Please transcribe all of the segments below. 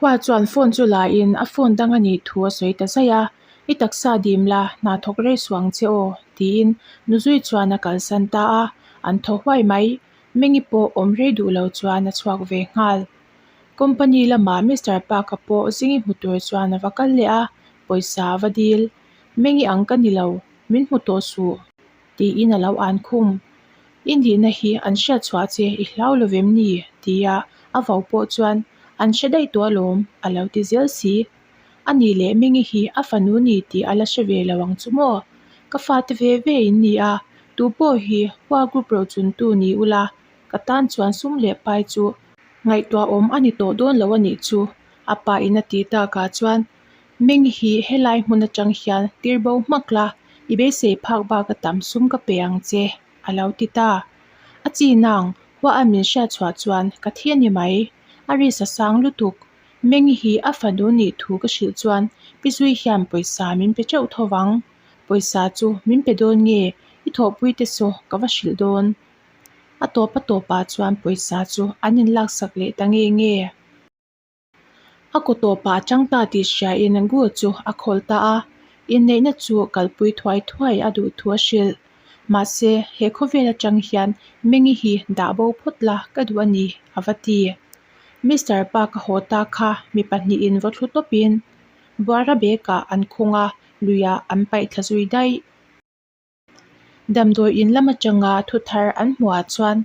Hua chuan phone chu la in a phone dang a nih thu a sawi ta zaih a, I taksa dim la, hna thawk rei suh ang che aw, tiin Nuzui chuan a kalsan ta a, an thaw huai mai. Mengi pawh awm rei duh lo chuan a chhuak ve nghal. Company lamah Mister Park-a pawh zingi hmu tur chuan a va kal leh a, pawisa a va dil. Mengi ang ka ni lo, min hmu tawh suh, tiin a lo an khum. I nihna hi an hriat chhuah che i hlau lo vem ni? tia a vau pawh chuan an hre daih tawh alawm, a lo ti zel si. A nih leh Mengi hi a fanu ni tih a la hre ve lo ang chu maw? Ka fate ve ve in ni a, tu pawh hi Hua Group rochuntu ni ula, ka tan chuan sum leh pai chu ngaihtuahawm a ni tawh dawn lo a nih chu, a pa in a tih takah chuan Meng hi helai hmun atang hian tir bo hmak la, i beisei phak bak a tam sum ka pe ang che, a lo ti ta. A chi nang, hua a min hriat chhuah chuan ka thi a ni mai, a risa sang lutuk. Meng hi a fanu nih thu ka hrilh chuan pi zui hian pawisa min pe teuh tho vang. Pawisa chu min pe dawn nge, i thawhpui te saw ka va hrilh dawn. A tawp a tawpah chuan pawisa chu an inlaksak leh ta nge nge. A kaw tawpah a chang ta tih hriain Gu chu a khawl ta a, inneihna chu kalpui thuai thuai a duh thu a hrilh. Mahse, he khawvel atang hian Mengi hi dah bo phawt la ka duh a ni, a va ti. Mister Park a haw ta kha mi pahnihin vaw thlu tawpin Buara bag-ah an khung a, luiah an paih thla zui daih. Damdawi in lam atanga thu thar an hmuhah chuan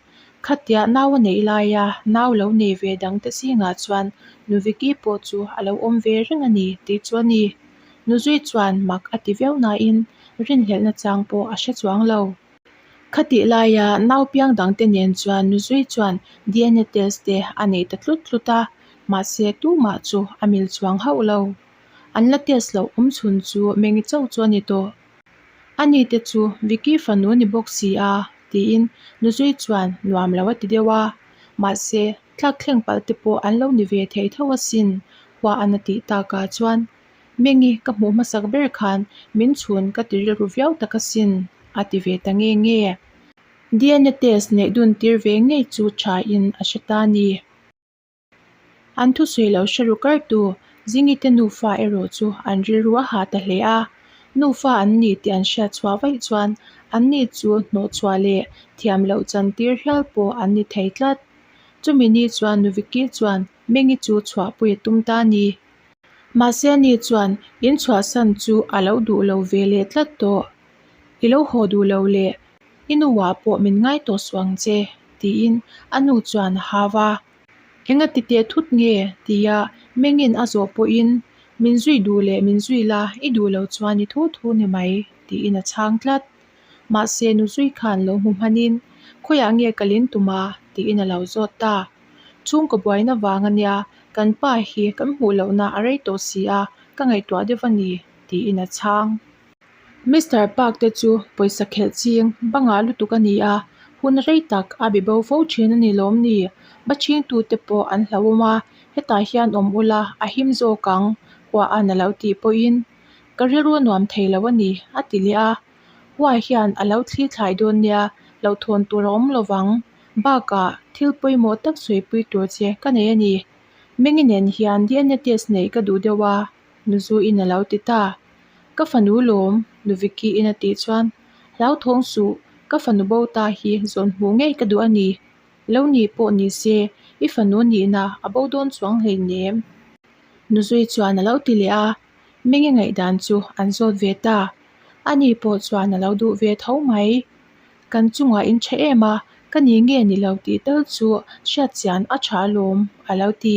khatia nau a neih laia nau lo nei ve dangte zingah chuan Nu Vicky pawh chu a lo awm ve reng a ni tih chu a ni. Nu Zui chuan mak a ti viau nain rinhlelhna chang pawh a hre chuang lo. Khatih laia nau piang dangte nen chuan Nu Zui chuan DNA test te a nei ta tlut tlut a, mahse tumah chu a mil chuang hauh lo. An la test loh awm chhun chu Mengi chauh chu a ni tawh. Ani te chu Vicky fanu ni bawk si a, tiin Nuzui chuan nuam lo a ti deuh a. Mahse, tlak thleng palh te pawh an lo ni ve thei tho asin, hua an a tih takah chuan Mengi ka hmuh hmasak ber khan min chhun ka ti rilru viau tak asin, a ti ve ta nge nge. DNA test neih dun tir ve ngei chu tha in a hre ta ni. An thusawi lo hre ru kartu Zingite nufa erawh chu an rilru a hah ta hle a. Nufa an ni tih an hriat chhuah vaih chuan anni chu hnawhchhuah leh thiam loh chan tir hial pawh an ni thei tlat. Chumi ni chuan Nuviki chuan Mengi chu chhuahpui a tum ta a ni. Mahse ani chuan in chhuahsan chu a lo duh lo ve leh tlat tawh. I lo haw duh lo le, i nuah pawh min ngai tawh suh ang che, tiin a nu chuan a hau a. Enga ti teh thut nge? tia Mengin a zawh pawhin, Min zui duh leh min zui la, i duh lo chuan i thu thu ni mai, tiin a chhang tlat. Mahse nu zui khan lo hmu hmanin, Khawiah nge ka lin tum a? tiin a lo zawt ta. Chhungkaw buaina vang a nia, kan pa hi kan hmuh lohna a rei tawh si a, ka ngaihtuah deuh a ni, tiin a chhang. Mister Park te chu pawisa khelh ching bangah lutuk a ni a, hun rei tak a be bo fo thin a ni lawm ni? Ba chhingtu te pawh an hlauhawm a, hetah hian awm ula a him zawk ang, huah a na lo tih pawhin ka rilru a nuam thei lo a ni, a ti leh a. Huai hian a lo thli thlai dawn nia, hlauhthawn tur a awm lo vang. Bakah thil pawimawh tak sawipui tur che ka nei a ni. Mengi nen hian DNA test neih ka duh deuh a, Nuzu in a lo ti ta. Ka fanu lawm, Nu Vicky in a tih chuan, Hlauthawng suh, ka fanu bo ta hi zawn hmuh ngei ka duh a ni. Lo nih pawh ni se, i fanu nihna a bo dawn chuang hleinem. Nuzui chuan a lo ti leh a, Mengi ngaihdan chu an zawt ve ta. Ani pawh chuan a lo duh ve tho mai. Kan chungah in tha em a, ka ni nge ni lo tih tal chu hriatchian a tha alawm, a lo ti.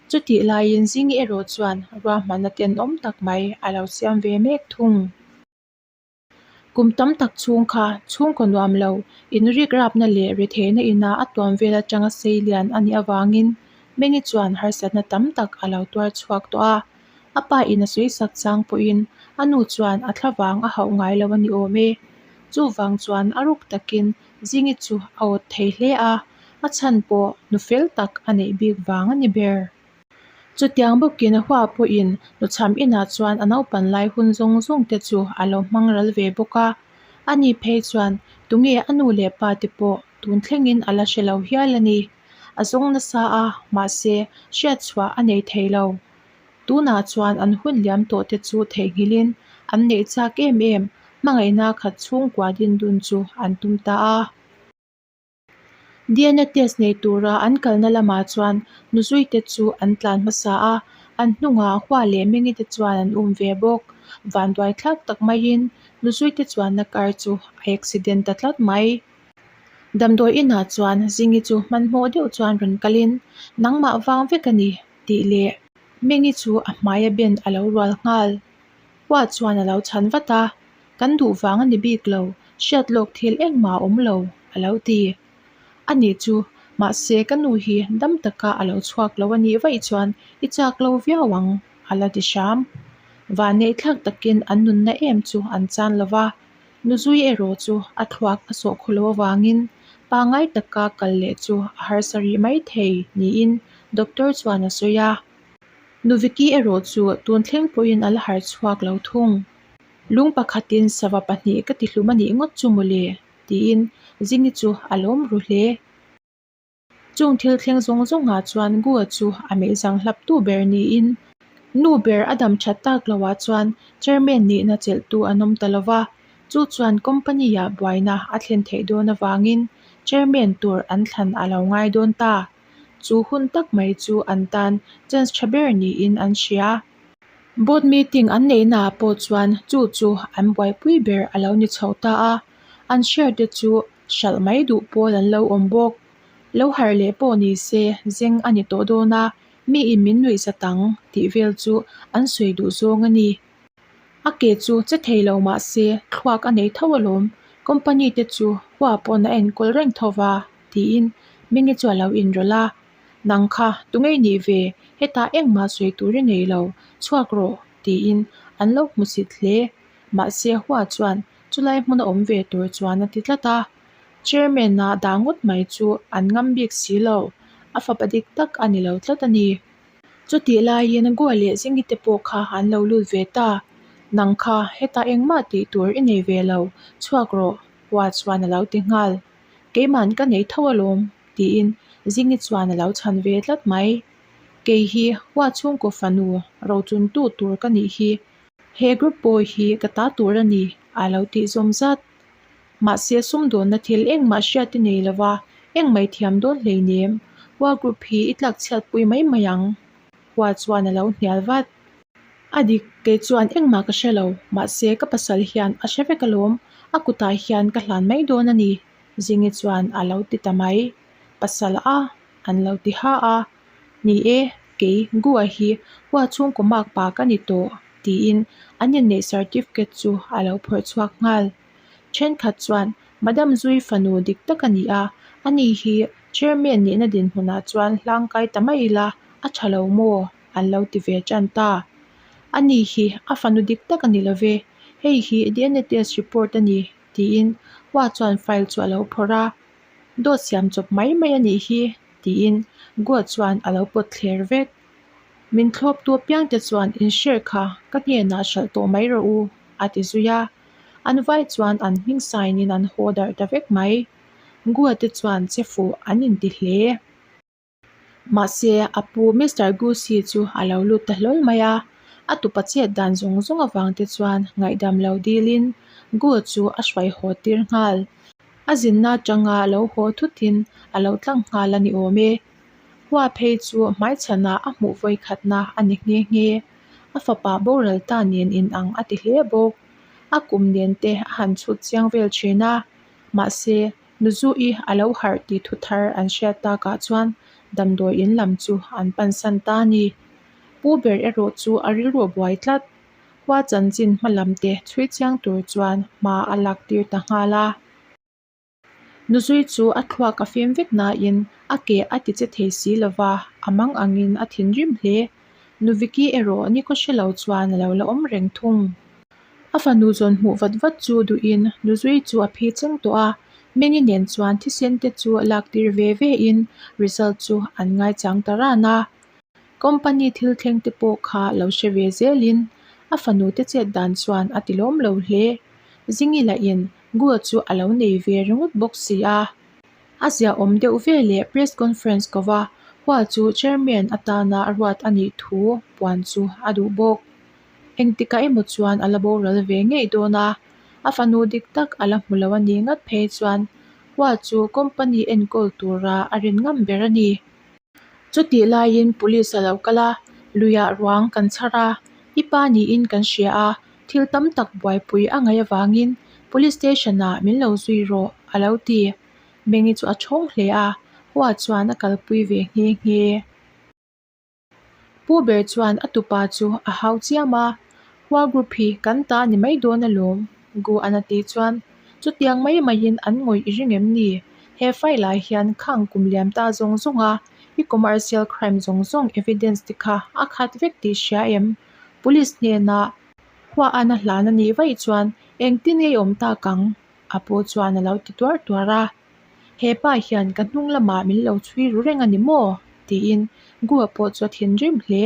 Chutih laiin Zingi erawh chuan ruahmanna tenawm tak mai a lo siam ve mek thung. Kum tam tak chhung kha chhungkaw nuam lo, inrik rapna leh retheihna ina a tuam vel atanga sei lian a nih avangin Mengi chuan harsatna tam tak a lo tuar chhuak tawh a. A pa in a sawi sak chang pawhin a nu chuan a thlavang a hauh ngai lo a ni awm e. Chuvang chuan a ruk takin Zingi chu a awt thei hle a, a chhan pawh nu fel tak a neih bik vang a ni ber. Chutiang bawkin a hua pawhin nuchham inah chuan a naupan lai hun zawng zawng te chu a lo hmang ral ve bawk a. Ani phei chuan tunge a nu leh pa te pawh tun thlengin a la hre lo hial a ni. A zawng nasa a, mahse, hriatchhuah a nei thei lo. Tunah chuan an hun liam tawh te chu theihnghilhin an neih chak em em, hmangaihna khat chhungkua din dun chu an tum ta a. DNA test nei tura an kalna lamah chuan nuzuite chu an tlan hmasa a, an hnungah Hua leh Mengi te chuan an um ve bawk. Vanduai thlak tak maiin nuzuite chuanna car chu a accident ta tlat mai. Damdawi inah chuan Zingi chu hmanhmawh deuh chuan rawn kalin, Nangmah vang vek a ni, tih leh Mengi chu a hmaia ben a lo rual nghal. Hua chuan a lo chhan vat a, Kan duh vang a ni bik lo, hriat lawk thil engmah a awm lo, a lo ti. A nih chu, mahse ka nu hi dam taka a lo chhuak lo a nih vaih chuan i chak lo viau ang, a la ti hram. Vanneih thlak takin an nunna em chu an chan lo va, Nuzui erawh chu a thluak a sawh khaw lo avangin pangngai taka kal leh chu a harsa rih mai thei niin doctor chuan a sawi a. Nuviki erawh chu tun thleng pawhin a la harh chhuak lo thung. Lung pakhatin sava pahnih ka ti hlum a nih ngawt chu mawle tiin Zingi chu a lawm ru hle. Chung thil thleng zawng zawngah chuan Gua chu a meizang hlap tu ber niin nu ber a dam that tak loah chuan chairman nihna chelhtu an awm ta lova, chu chuan company-ah buaina a thlen theih dawn avangin chairman tur an thlan a lo ngai dawn ta. Chu hun tak mai chu an tan chance tha ber niin an hria. Board meeting an neihnaah pawh chuan chu chu an buaipui ber a lo ni chho ta a, an share te chu hralh mai duh pawl an lo awm bawk. Lo harh leh pawh ni se zeng a ni tawh dawn a, mi in min nuih zat ang tih vel chu an sawi duh zawng a ni. A ke chu che thei lo mah se thluak a nei tho alawm, company te chu hua pawn a enkawl reng tho va tiin Mingi chu a lo inrawlh a. Nang kha tungei nih ve, hetah engmah sawi tur i nei lo, chhuak rawh tiin an lo hmusit hle. Mahse hua chuan Chulai hmuna awm ve tur chuan a ti tlat a, Chairman-a dah ngawt mai chu an ngam bik si lo, a fapa dik tak a ni lo tlat a ni. Chutih laiin Goa leh Zingi te pawh kha an lo lut ve ta, Nang kha hetah engmah tih tur i nei ve lo, chhuak rawh, Hua chuan a lo ti nghal. Keiman ka nei tho alawm, tiin Zingi chuan a lo chhan ve tlat mai. Kei hi Hua chhungkaw fanu rochuntu tur ka nih hi. He group boy hi ka ta tur a ni, a lo tih zawm zat. Mahse sumdawnna thil engmah hriat i nei lova, engmah i thiam dawn hleinem. Hua group hi i tlak chhiat pui mai mai ang. Hua chuan a lo hnial vat. A dik, kei chuan engmah ka hre lo, mahse ka pasal hian a hre vek alawm, a kutah hian ka hlan mai dawn a ni, Zingi chuan a lo ti ta mai. Pasal a, an lo ti ha a. Ni e, kei Gua hi Hua chhungkaw mak pa ka ni tawh, tiin an inneih certificate chu a lo phawrh chhuak nghal. Thenkhat chuan Madam Zui fanu dik tak a ni a, ani hi Chairman nihna dinhmunah chuan hlangkai ta mai ila a tha lo maw? an lo ti ve tan ta. Ani hi a fanu dik tak a ni lo ve, hei hi DNA test report a ni, tiin Hua chuan file chu a lo phawrh a. Dawt siam chawp mai mai a nih hi, tiin Goa chuan a lo pawt thler vek. Min thlawptu apiang te chuan in share kha ka hnenah hralh tawh mai rawh u, a ti zui a. An vai chuan an hming sign in an haw darh ta vek mai. Goa te chuan che fuh an inti hle. Mahse, a pu Mister Goosey chu a lo lut ta hlawl mai a, a tupa chet dan zawng zawng avang te chuan ngaihdam lo dilin Goo chu a hruai haw tir nghal. A zinna atanga lo haw thutin a lo tlang nghal a ni awm e. Hua phei chu hmaichhanah a hmuh vawikhatna a ni nghe nghe. A fapa boral ta nen inang a ti hle bawk. A kum nen te a han chhut chiang vel thin a, mahse, Nuzu'i a lo harh tih thu thar an hriat takah chuan damdawi in lam chu an pansan ta a ni. Pu ber erawh chu a rilru a buai tlat. Hua chanchin hma lam te chhui chiang tur chuan hma a lak tir ta nghal a. Nuzui chu a thluak a fim vek nain a ke a ti che thei si lova, a mang angin a thinrim hle. Nuviki erawh nikhaw hre lo chuan a lo la awm reng thung. A fanu zawn hmuh vat vat chu duhin Nuzui chu a phi cheng tawh a, Meni nen chuan thisen te chu lak tir ve ve in result chu an ngaichang ta ran a. Company thil thleng te pawh kha lo hre ve zelin a fanu te chet dan chuan a ti lawm lo hle. Zingi lahin Gul chu a lo nei ve ringawt bawk si a. A ziahawm deuh veleh press conference kova Hua chu chairman atana ruat a nih thu puan chu a duh bawk. Engtikah emaw chuan a la boral ve ngei dawn a, a fanu dik tak a la hmu lo a nih ngat phei chuan Hua chu company enkawl tura a rin ngam ber a ni. Chutih laiin police a lo kal a, luiah ruang kan chhar a, i pa niin kan hria a, thil tam tak buaipui a ngaih avangin police station ah min lo zui rawh a lo ti. Mengi chu a thawng hle a, Hua chuan a kalpui ve nghe nghe. Pu ber chuan a tupa chu a hau chiam a, Hua group hi kan ta ni mai dawn alawm, Gu an a tih chuan chutiang mai maiin an ngawih i ring em ni? He file ah hian khang kum liam ta zawng zawng a, i commercial crime zawng zawng evidence te kha a khat vek tih hria em? Police hnena Hua an a hlan a nih vaih chuan engtin nge i awm tak ang? A pu chuan a lo ti tuar tuar a. He pa hian ka hnung lamah min lo chhui ru reng a ni maw? tiin Gua pawh chu a thinrim hle.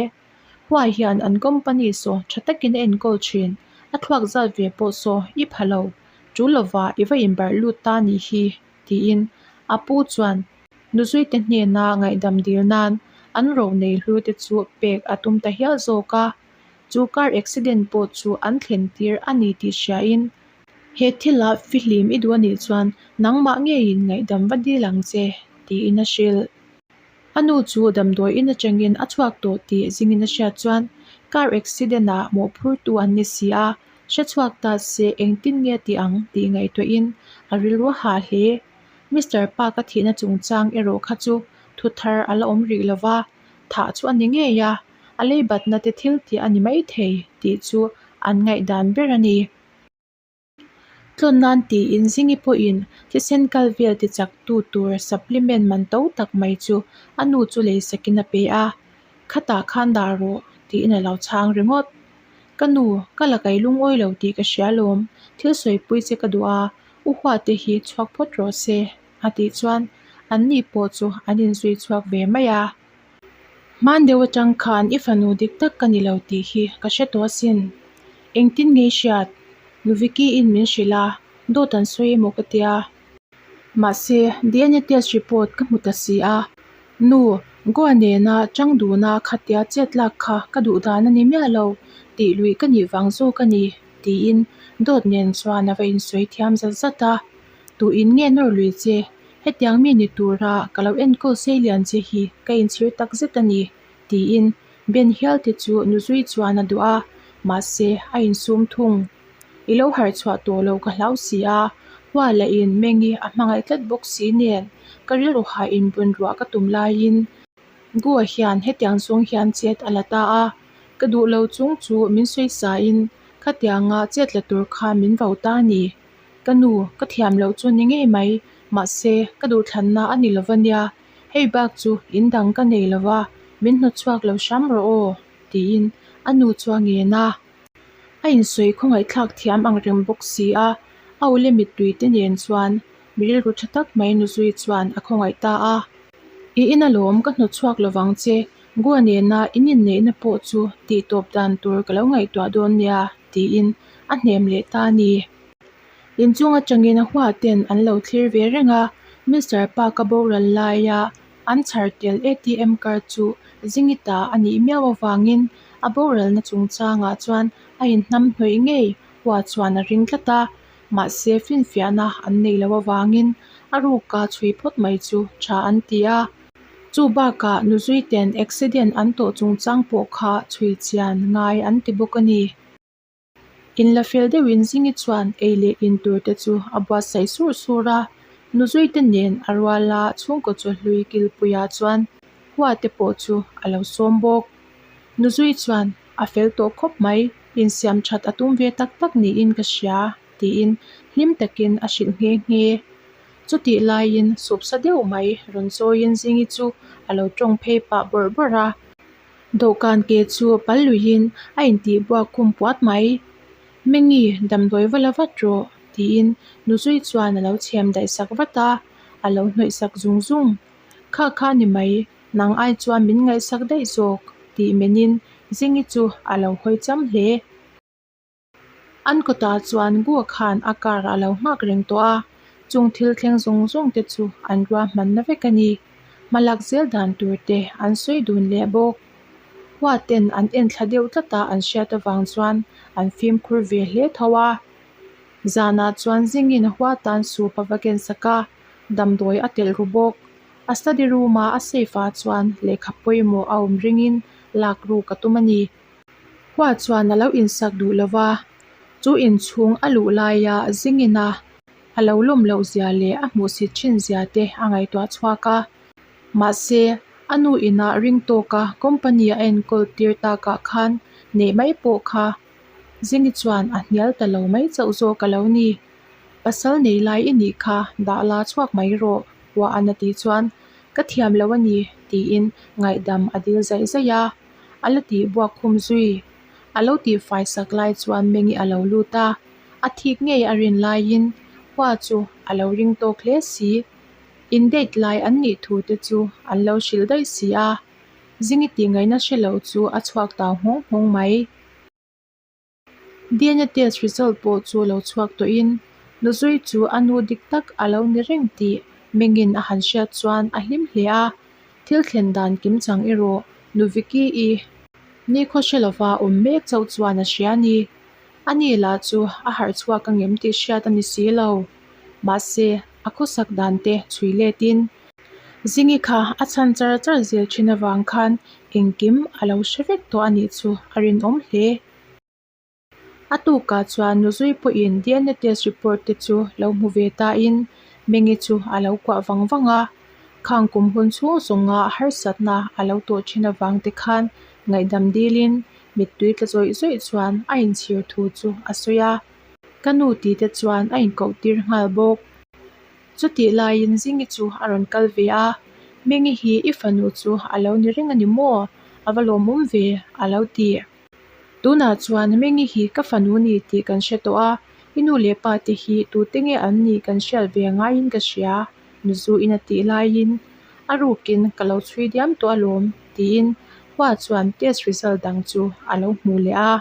Huai hian an company saw tha takin a enkawl thin, a thluak zat ve pawh saw i pha lo, tul lova i va inbarh lut ta nih hi, tiin a pu chuan Nuzuite hnena ngaihdam dil nan an ro nei hlu te chu pek a tum ta hial zawk a, chu car accident pawh chu an thlen tir a ni tih hriain He thila fihlim i duh a nih chuan nangmah ngeiin ngaihdam va dil ang che, tiin a hrilh. A nu chu damdawi in atangin a chhuak tawh tih zingin a hriat chuan car accident ah mawhphurtu an ni si a, hre chhuak ta se engtin nge a tih ang tih ngaihtuahin a rilru a hah hle. Mister Park a thihna chungchang erawh kha chu thu thar a la awm rih lo va, thah chu a ni ngei a, a leibatna te thil tih a ni maithei tih chu an ngaihdan ber a ni. Tlawn nan tiin Zingi pawhin thisen kal vel tichaktu tur supplement man to tak mai chu a nu chu leisakin a pe a, Khatah khan dah rawh tiin a lo chhang ringawt. Ka nu, ka la kai lungawi lo tih ka hria lawm, thil sawipui che ka duh a, u huate hi chhuak phawt rawh se a tih chuan anni pawh chu an inzui chhuak ve mai a. Hman deuh atang khan i fanu dik tak ka ni lo tih hi ka hre tawh asin. Engtin nge i hriat? Nu Vicky-in min hrilh a, dawt an sawi emaw ka tia. Mahse, DNA test report ka hmu ta si a. Nu, Goa nena chang duna khatia chet lak kha ka duh dan a ni miah lo tih luih ka nih vang zawk a ni, tiin dawt nen chuan a va insawi thiam zat zat a. Tuin nge nawr lui che? Hetiang mi ni tura ka lo enkawl sei lian che hi ka inchhir tak zet a ni, tiin Ben hial te chu Nuzui chuan a duh a, mahse a insum thung. I lo harh chhuah tawh lo ka hlau si a, Hua lahin Mengi a hmangaih tlat bawk si nen ka rilru hah inbun ruah ka tum laiin Gua hian hetiang zawng hian chet a la ta a, ka duh lo chung chu min sawi sain khatianga chet la tur kha min vo ta a ni. Ka nu, ka thiam loh chu ni ngei mai, mahse, ka duhthlanna a ni lova nia, hei bak chu in dang ka nei lova, min hnawt chhuak lo hram rawh aw, tiin a nu chu a ngen a. A insawi khawngaihthlak thiam ang reng bawk si a, a ule mittui te nen chuan mi rilru tha tak mai nuzui chuan a khawngaih ta a. I in alawm, ka hnawt chhuak lovang che, Goa nena in inneihna pawh chu tih tawp dan tur ka lo ngaihtuah dawn nia, tiin a hnem leh ta a ni. Inchung atangin a hua ten an lo thlir ve reng a, Mister Park a boral laia an chhar tel ATM card chu Zingi ta a nih miau avangin a boralna chungchangah chuan a inhnam hnawih ngei hua chuan a ring tlat a, mahse finfiahna an neih loh avangin a ruka chhui phawt mai chu tha an ti a. Chu bakah Nuzui ten accident an tawh chungchang pawh kha chhui chian ngai an ti bawk a ni. In la fel deuhin Zingi chuan ei leh in tur te chu a buatsaih sur sur a, Nuzui te nen a ruala chhungkaw chawhlui kilpuiah chuan Hua te pawh chu a lo sawm bawk. Nuzui chuan a fel tawh khawp mai, insiam that a tum ve tak tak niin ka hria tiin hlim takin a hrilh nghe nghe. Chutih laiin supsa deuh mai rawn chawiin Zingi chu a lo tawng phei pah bawrh bawrh a. Dawhkan ke chu pal luiin a intih buak khum puat mai. Mengi, damdawi va la vat rawh, tiin Nuzui chuan a lo chhem daih sak vat a, a lo hnawih sak zung zung. Kha kha ni mai, nang ai chuan min ngaihsak daih zawk, tih menin Zingi chu a lo hawi cham hle. An kawtah chuan Gua khan a car a lo nghak reng tawh a, Chung thil thleng zawng zawng te chu an ruahmanna vek a ni. Hmalak zel dan tur te an sawi dun leh bawk. Hua ten an enthla deuh tlat a an hriat avang chuan an fimkhur ve hle tho a. Zanah chuan zingin hua tan sup a va ken sak a, damdawi a telh ru bawk. A study room a a safe ah chuan lehkha pawimawh a awm ringin lak ruk a tum a ni. Hua chuan a lo insak duh lo va, chu inchhung a luh laia zingin a a lo lawm loh zia leh a hmuhsit thin zia te a ngaihtuah chhuak a. Mahse, a nu inah ring tawka company a enkawl tir takah khan neih mai pawh kha Zingi chuan a hnial ta lo mai chauh zawk a lo ni. Pasal nei lai i nih kha dah la chhuak mai rawh, Hua'n a tih chuan ka thiam lo a ni tiin ngaihdam a dil zaih zaih a, a la tih buak khum zui. A lo tihfai sak lai chuan Mengi a lo lut a, a thik ngei a rin laiin Hua chu a lo ring tawk hle si. In date lai an nih thu te chu an lo hrilh daih si a, Zingi tih ngaihna hre lo chu a chhuak tau nghawng nghawng mai. DNA test result pawh chu lo chhuak tawhin Nuzui chu a nu dik tak a lo ni reng tih Mengin a han hriat chuan a hlim hle a, thil thlen dan kim chang erawh Nu Vicky-i nikhaw hre lova awm mek chauh chuan a hria a ni. Ani lah chu a harh chhuak a ngem tih hriat a ni si lo. Mahse, a khawsak dan te chhui letin Zingi kha a chhan char char zel thin avang khan engkim a lo hre vek tawh a nih chu a rinawm hle. A tukah chuan Nuzui pawhin DNA test report te chu lo hmu ve tain Mengi chu a lo kuah vang vang a, khang kum hun chhung zawnga harsatna a lo tawh thin avang te khan ngaihdam dilin mittui tla zawih zawih chuan a inchhir thu chu a sawi a, ka nu tih te chuan a inkoh tir nghal bawk. Chutih laiin Zingi chu a rawn kal ve a, Mengi hi i fanu chu a lo ni reng a ni maw? A va lawmawm ve, a lo ti. Tunah chuan Mengi hi ka fanu ni tih kan hre tawh a, i nu leh pa te hi tute nge an nih kan hriat ve ngaiin ka hria, Mizuin a tih laiin a rukin ka lo chhui diam tawh alawm, tiin Hua chuan test result dang chu a lo hmuh leh a.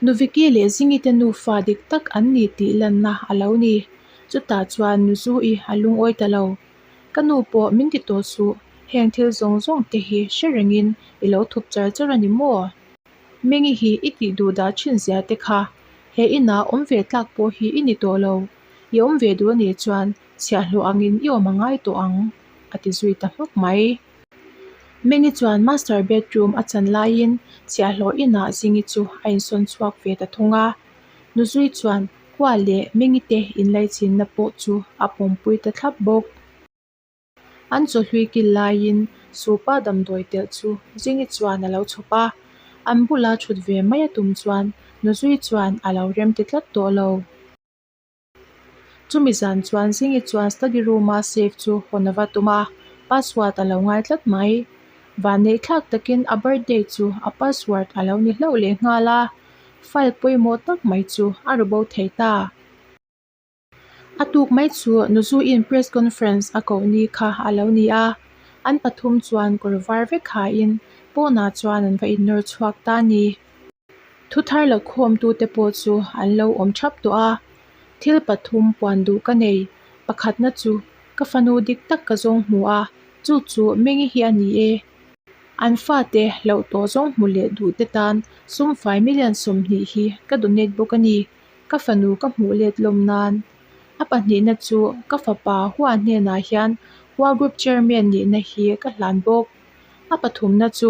Nu Vicky leh Zingi te nufa dik tak an ni tih lanna a lo ni. Chutah chuan Nu Zu-i a lungawi ta lo. Ka nu pawh min ti tawh suh, heng thil zawng zawng te hi hre rengin i lo thup char char a ni maw? Mengi hi i tih duh dah thin zia te kha, he inah awm ve tlak pawh hi i ni tawh lo. I awm ve duh a nih chuan chhiahhlawh angin i awm a ngai tawh ang, a ti zui ta hmawk mai. Mengi chuan master bedroom a chan laiin chhiahhlawh inah Zingi chu a insawn chhuak ve ta thung a. Nuzui chuan Hua leh Mengi te inlaichinna pawh chu a pawmpui ta thlap bawk. An chawhlui kil laiin Supa damdawi telh chu Zingi chuan a lo chhawp a, an bula thut ve mai a tum chuan Nuzui chuan a lo rem ti tlat tawh lo. Chumi zan chuan Zingi chuan study room a safe chu hawn a va tum a, password a lo ngai tlat mai. Vanneih thlak takin a birthday chu a password a lo ni hlauh leh nghal a, file pawimawh tak mai chu a ru bo thei ta. A tuk mai chu Nuzuin press conference a koh ni kha a lo ni a, an pathum chuan kawr var vek hain pawnah chuan an va innawr chhuak ta a ni. Thu thar la khawmtute pawh chu an lo awm thap tawh a, thil pathum puan duh ka nei, pakhatna chu ka fanu dik tak ka zawng hmu a, chu chu Mengi hi a ni e. An fate hlauh tawh zawng hmu leh duh te tan sum fai million 20 hi ka donate bawk a ni, ka fanu ka hmuh let lawm nan. A pahnihna chu ka fapa Hua hnenah hian Hua Group Chairman nihna hi ka hlan bawk. A pathumna chu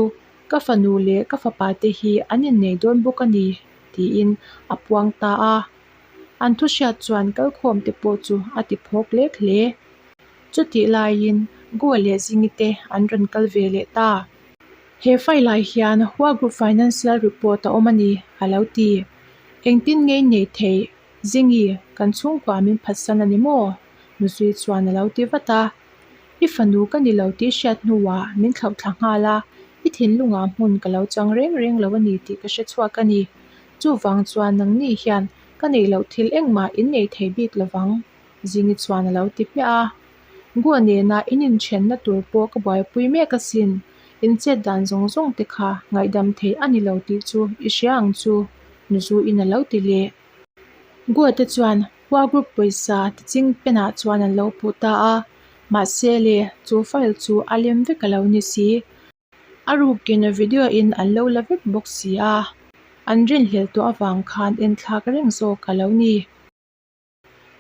Ka fanu leh ka fapa te hi an innei dawn bawk a ni, tiin a puang ta a. An thu hriat chuan kalkhawm te pawh chu a ti phawk lek hle. Chutih laiin Goa leh Zingi te an rawn kal ve leh ta. He file ah hian Hua Group Financial Report a awm a ni, a lo ti. Engtin nge innei theih? Zingi, kan chhungkua min phatsan a ni maw? Nuzui chuan a lo ti vat a. I fanu ka ni lo tih hriat hnuah min thlauh thla nghal a, i thinlungah hmun ka lo chang reng reng lo a ni tih ka hre chhuak a ni. Chuvang chuan nangni hian ka neih loh thil engmah in nei thei bik lovang, Zingi chuan a lo ti hmiah a. Gua nena in inthenna tur pawh ka buaipui mek asin, in chet dan zawng zawng te kha ngaihdam theih a ni lo tih chu i hria ang chu, Nuzuin a lo ti leh. Gua te chuan. Hua Group pawisa tiching penah chuan an lo puh ta a, mahse le, chu file chu a lem vek a lo ni si. A rukin video in an lo la vek bawk si a, an rinhlelh tawh avang khan enthlak reng zawk a lo ni.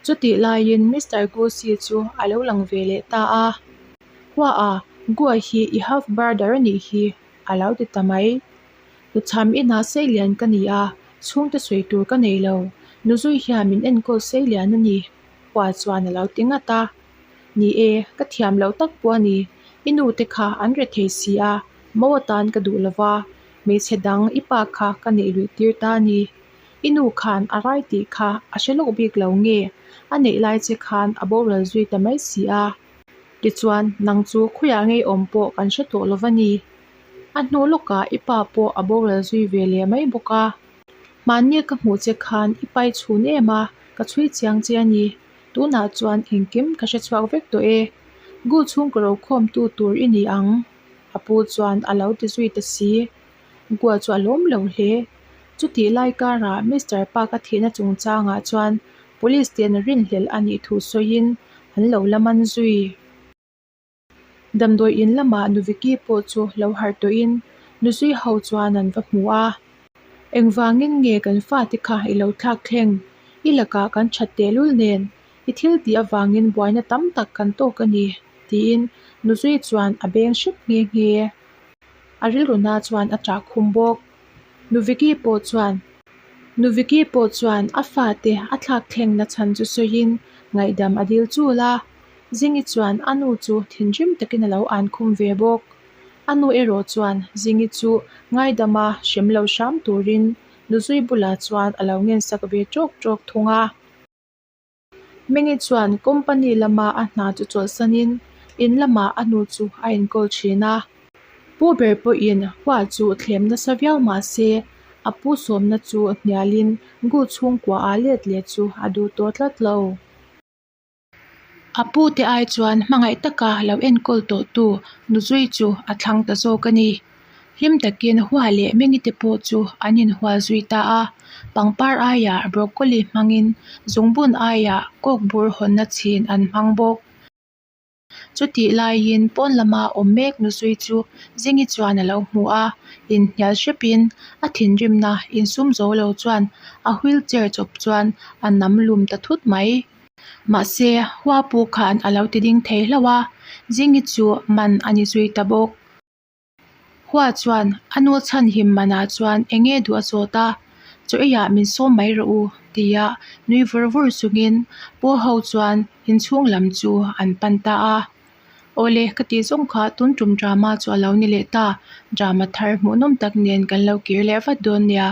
Chutih laiin Mister Gosi chu a lo lang ve leh ta a, Hua a, Gua hi i half brother a nih hi, a lo ti ta mai. Tuchham inah seilian ka ni a, chhungte sawi tur ka nei lo. Nuzui hian min enkawl seilian a ni, Hua chuan a lo ti ngat a. Ni e, ka thiam loh tak pawh a ni. I nu te kha an re thei si a, mo atan ka duh lo va, hmeichhe dang i pa kha ka neih luih tir ta a ni. I nu khan a rai tih kha a hre lawk bik lo nge? A neih lai che khan a boral zui ta mai si a. Tichuan, nang chu khawiah ngei awm pawh kan hre tawh lo va ni. A hnu lawkah i pa pawh a boral zui ve leh mai bawk a. Mahni ka hmuh che khan i pai chhun em a, ka chhui chiang che a ni. Tunah chuan engkim ka hre chhuak vek tawh e. Gu chhungkaw rokhawmtu tur i ni ang, a pu chuan a lo ti zui ta si. Gua chu a lawm lo hle. Chutih lai karah Mister Park a thihna chungchangah chuan Police ten rinhlelh a nih thu sawiin an lo la man zui. Damdawi in lamah Nu Vicky pawh chu lo harh tawhin Nuzui ho chuan an va hmu a. Engvangin nge kan fate kha i lo thlak thleng? I lakah kan that tehlul nen i thil tih avangin buaina tam tak kan tawk a ni, tiin Nuzui chuan a beng hrep nghe nghe. A rilru na chuan a ṭah khum bawk. Nu Vicky pawh chuan Nu Vicky pawh chuan a fate a thlak thlengna chhan chu sawiin ngaihdam a dil chul a. Zingi chuan a nu chu thinrim takin a lo an khum ve bawk. A nu erawh chuan Zingi chu ngaidama hrem lo hram turin Nuzui bulah chuan a lo ngensak ve ṭawk ṭawk thung a. Mengi chuan company lama a hna chu chawlhsanin in lamah a hnu chu a enkawl thin a. Pu ber pawhin hua chu thlem nasa viau mah se a pu sawmna chu hnialin Gu chhungkua ah let leh chu a duh tawh tlat lo. A pu te ai chuan hmangaih taka lo enkawl tawhtu Nuzui chu a thlang ta zawk a ni. Hlim takin hua leh Mengi te pawh chu an inhual zui ta a, pangpar aiah broccoli hmangin zungbun aiah kawkbur hawnna chhin an hmang bawk. Chutih laiin pawn lama awm mek nuzui chu Zingi chuan a lo hmu a, inhnial hrepin a thinrimna insum zo lo chuan a wheelchair chawp chuan a nam lum ta thut mai. Mahse, hua pu khan a lo ti ding thei hlauh a, Zingi chu man a ni zui ta bawk. Hua chuan a nu chhanhim manah chuan eng nge duh a zawt a, chaw eiah min sawm mai rawh u tia nui vur vur chungin Pu ho chuan inchhung lam chu an pan ta a. Awle ka tih zawng kha tun tum drama chu a lo ni leh ta, drama thar hmuhnawm tak nen kan lo kir leh vat dawn nia.